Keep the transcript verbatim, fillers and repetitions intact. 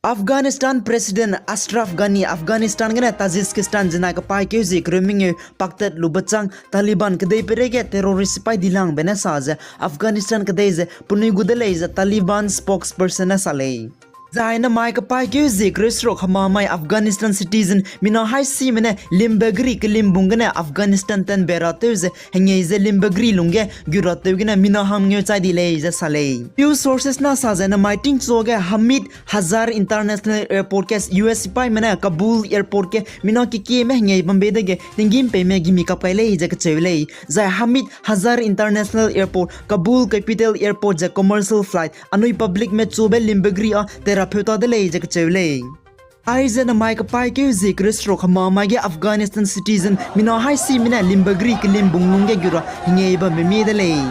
Afghanistan President Ashraf Ghani Afghanistan gene Tajikistan zinai kapaîkeu zie kereu mengeu paktat lube chang Taliban kedei peireige terrorist sipai dilangbe ne sa ze Afghanistan kedei ze penui gu de lei ze Taliban spokesperson ne sa lei. Zai namai kapaîkeu zie kereu seruk hemamai Afghanistan citizen mina haîsime ne limbe geri kelimbung gene Afghanistan tenbe ratew ze hengei ze limbe geri lungge gu ratew gene mina hangngeu chai di lei ze sa lei. News sources na sa ze namai tingchuage Hamid Hazar International Airport ge U S sipaime ne Kabul Airport ge mina kekieme hengei bambe dege tinggîm peime gimi kap kai lei ze kacheu lei. Zai Hamid Hazar International Airport, Kabul Capital Airport ze commercial flight anui publicme chube limbe geri â tera pheu ta de lei ze kacheu lei. Aize namai kapaîkeu zie kereu seruk hemamai ge Afghanistan citizen mina haîsime ne limbe geri kelimbung lungge gu ra hengei bambe mie de lei.